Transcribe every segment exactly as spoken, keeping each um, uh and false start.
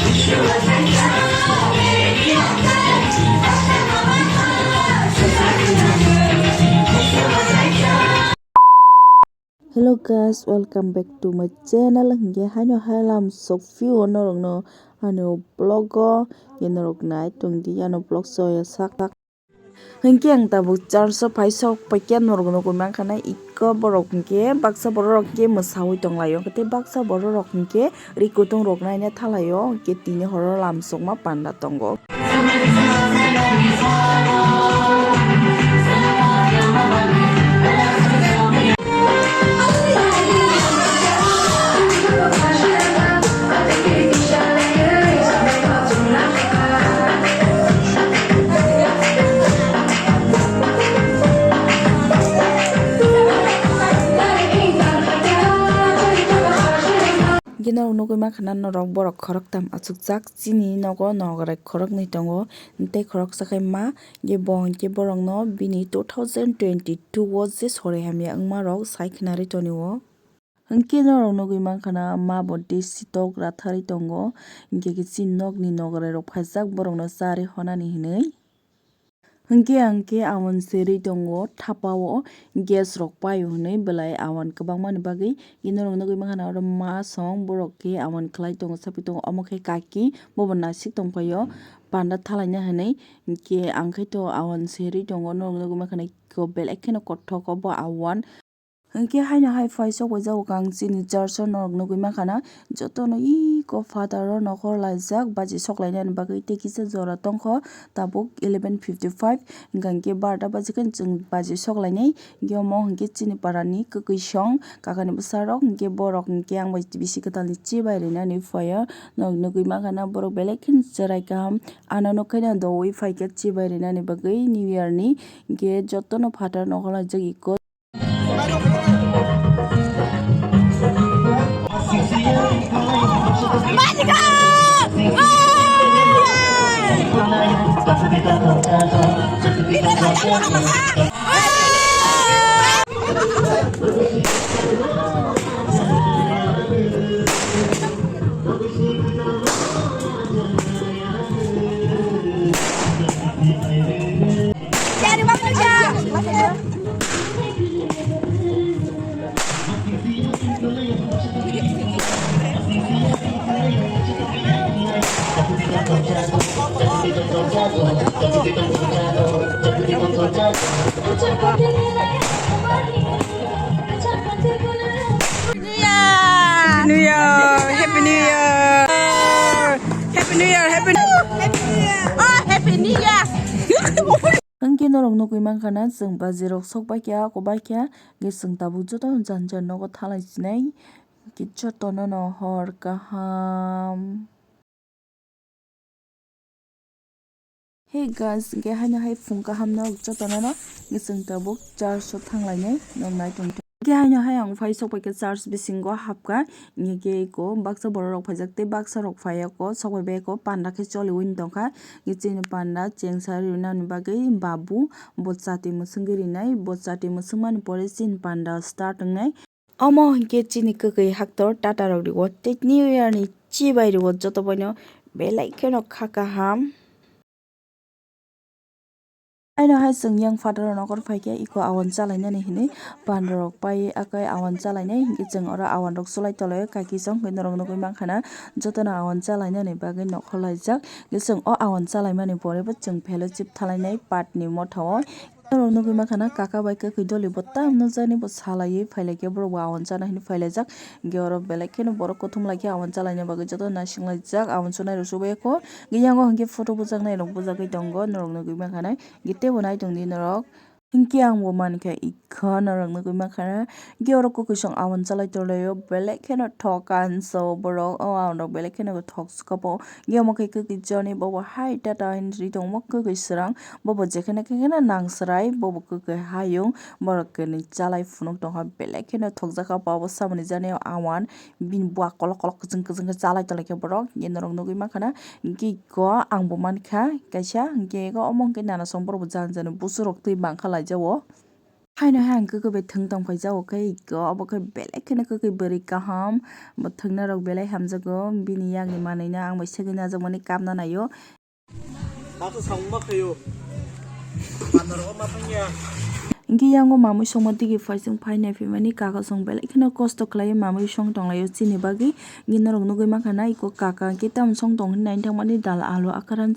Hello guys, welcome back to my channel. Hingke haino hai lam sok phio norokno ano vlog o, ye norok nai tongdi ano vlog soya sak sak. Hingke ang tabuk church o phai sok paikhe norok nugui mankha na iko borok hingke baksa borok rok hingke mwsaui tonglaio tei baksa borok rok hingke ri kutung rok naina thalaio hingke tini horo lam sokma panda tongo. Hingke norok nugui mankha na norok borok khoroktham achukjak chini nogo nograi khoroknwi tongo tei khoroksa khe ma. Hingke bo hingke borokno bini two thousand twenty two o je sori hamya wngma rok sai khnarwi tonio. Hingke norok nugui mankha na ma bo desi tok ratharwi tongo, hingke khe chini nokni nograi rok phaijak borokno charwi honani hinwi. Hingke ang khe awan serwi tongo thapa o gas rok paio hinwi belai awan kwbangmani bagwi. Hingke norok nugui mankha na oro ma song borok khe awan khlai tongo saphi tongo omo khe kaki bobo nasik tongphaio panda thalaina hinwi. Hingke ang khe to awan serwi tongo norok nugui mankha na belai kheno kothok obo awan. Hingke haino hai phai sok bai jago kang chini church o norok nugui mankha na jotono iko phataro nokhor laijak baji sok lainani bagwi tei kisa jora tongkho tabuk eleven fifty five hingka hingke barota baji khe chwng baji sok lainai hingke omo hingke chini parani kwkwi song kakani bwsarok hingke borok hingke ang bai bisi kwtalni chibai rinani phaio norok nugui mankha na borok belai kheno cherai kaham ano nukhaina doui phaikhe chibai rinani bagwi new year ni hingke jotono phatar nokhor laijak iko. New Year! Happy New Year! Happy New Year! Happy New Year! Happy New Year! Oh, Happy New Year! Hingke norok nugui mankha na chwng baji rok sok baikha, ako baikha, hingke chwng tabuk joto jani jani nogo thalai sinai, hingke jotono no hor kaham. Hey guys, hingke haino hai phung kaham no jotono no hingke chwng tabuk church o thanglainai nong nai tong. Hingke haino hai ang phai sok bai khe church bisingo hapkha, hingke eko baksa borok rok phaijak tei baksa rok phai ako sok bai bai ako panda khe choliwi tongkha. Hingke chini panda chengsa rinani bagwi babu bo chati mwswngwi rinai, bo chati mwswngmani pore chini panda start wngnai. Omo hingke chini kwkwi haktor tata rok rio tei new year ni chibai rio joto boino belai kheno kha kaham. Aino hai chwng yang phataro nokor phaikhe iko awan chalainani hinwi panda rok pai akai awan chalainai hinkhe chwng oro awan rok chulai tolai kaki chwng hwnkhe norok nugui mankha na jotono awan chalainani bagwi nokhor laijak. Chwng o awan chalaimani pore bo chwng fellowship thalainai patni motha o. Norok nugui mankha na kaka bai kwkwi doli bo tam nukjaknai bo salaiwi phailai khe borok bo awan chana hinwi phailaijak. Hingke oro belai kheno borok kuthum lai khe awan chalaina bagwi joto naising laijak awan chunai rok chubaiyakho. Hingke yango hingke photo bujaknai rok bujagwi tongo norok nugui mankha na. Hingke teibo nai tongdi norok. Hingke ang bo mankha ikha norok nugui mankha na. Hingke oro kwkwi song awan chalai tonglaio belai kheno thok kanso borok o awan rok belai kheno thok swkapo. Hingke omo khe kwkwi chani bobo hai tata hinwi tongmo kwkwi swrang. Bobo jekheno khe kheno nang chwrai, bobo kwkwi hayung, borok kwnwi chalai phunuk tongkha, belai kheno thokjakha, bo samani jani o awan, bini bua kolok kolok kwchwng kwchwng khe chalai tonglaikha borok, norok nugui mankha na, hingke eko ang bo mankha kaisa, hingke eko omo hingke nana song borok bo jani jani busurok twi mankha laijao. Haino hai ang kwkwi bai thwng tong phai jago khe iko, obo khe belai kheno kwkwi bwrwi kaham, bo thwngna rok belai hamjago, bini yakni manwi no ang bai segwi najakmani kapna naio. Dato samung ma khayo. Bandar o ma thangya. Hingke yango mamui songma digi phaising phainai phimani kaka song belai kheno kosto khlaio, mamui song tonglaio chini bagwi. Hingke norok nugwi mankha na iko kaka hingke tam song tong hinwi naithangmani dal alu akaran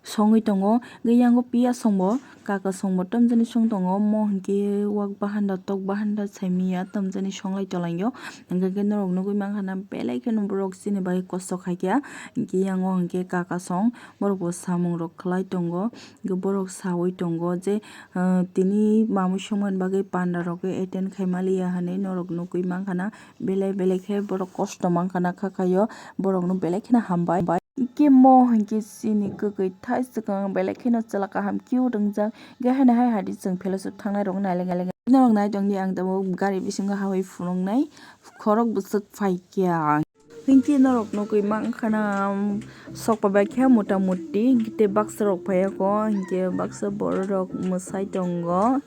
songwi tongo. Hingke yango piyaj songbo kaka songbo tamjani song tongo, omo hingke wak bahanda tok bahanda saimiya tamjani songlai tonglaio. Hingke norok nugwi mankha na belai kheno borok chini bagwi kosto khaikha. Hingke yango hingke kaka song. Borok bo samung rok khlai tongo, hingke borok saui tongo je, ah, tini mamui songmani bagwi panda rok khe attend khai maliya hinwi norok nugwi mankha na, belai belai khe borok kosto mankha na kha khaio, borok no belai kheno hambai. Hingke mo hingke chini kwkwi thai swkang belai kheno chwla kaham cute wngjak, hingke haino hai hadi chwng fellowship thangnai rok nailai nailai norok nai tongdi ang tabuk gari bisingo habwi phunuknai khorok bwswk phaikha. Hingke norok nugwi mankha na, um, sok pai bai khe mota moti tei baksa rok phai ya kho, hingke baksa borok rok mwsai tongo,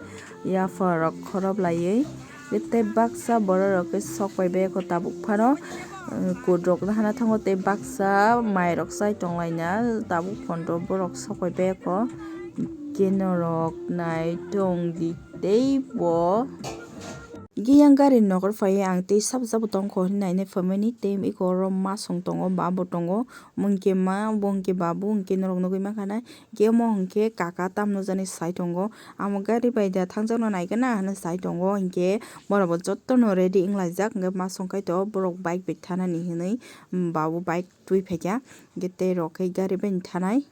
yapha rok khorop laiwi. Tei baksa borok rok khe sok pai bai kho tabuk phano, um, kut rok no hana thango tei baksa mai rok chai tong lai na tabuk phano borok sok pai bai kho, hingke norok nai tongdi tei bo. Hingke yang gari nokol phai ang tei sabo sabo tongkho hinwi nainai phaimani tei eko oro masong tongo, ba bo tongo, omo hingke ma, bo hingke babu, hingke norok nugwi mankha na, hingke omo hingke kaka tamno jani sai tongo, amo gari bai da thangjakno naikhe na hinwi sai tongo, hingke borok bo jotono ready wnglaijak, hingke masong kaitor borok bike bai thanani hinwi, babu bike twi phaikha, hingke tei rok khe gari bai thanai.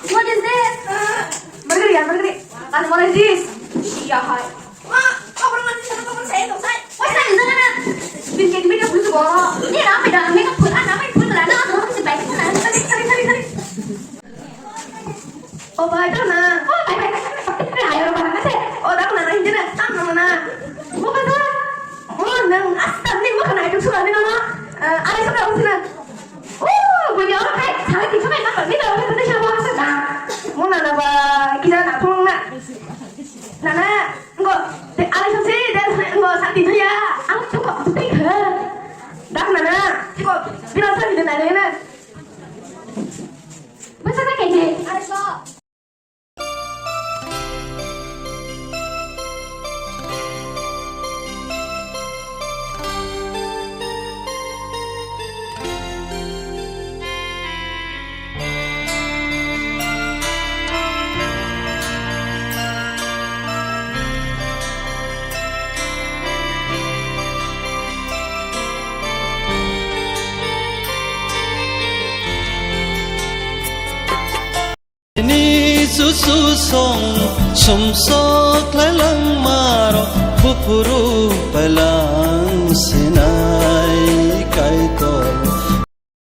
What is this? Burger ya, burger. Ano, what is this? Iya, hai. Ma, kabar mandi sana, kabar saya, dong, saya. Wah, saya di sana, nak. Bikin video pun suka. Ini apa dah? Mereka pun, ah, namanya pun lah, nah, orang si baik pun, nah. Sorry, sorry, sorry, sorry. O bai, tang na. O bai, bai, bai, bai, bai, bai, ayo, bai, bai, bai. O, tang na, na, hindi na, tang na, na. Mo ka sa? Mo nang, asta, ni mo ka na, itu suka, ni, no, no. Eh, ayo, suka, usina. O, bo ni, o, kai, sa, ti, suka, na, ni, na, ni, na, sa, ba, sa, na. Mo na, na, ba, kita, na, thong, na. Na, na, ngo, te, ayo, sa, si, te, ngo, sa, ti, ya. Ang, suka, ti, ha. Dak, na, na. Ngo, bila, sa, ni, na, na, na. Basta na kaje. Susong sumsok khlai langmarok buphuru pailang si.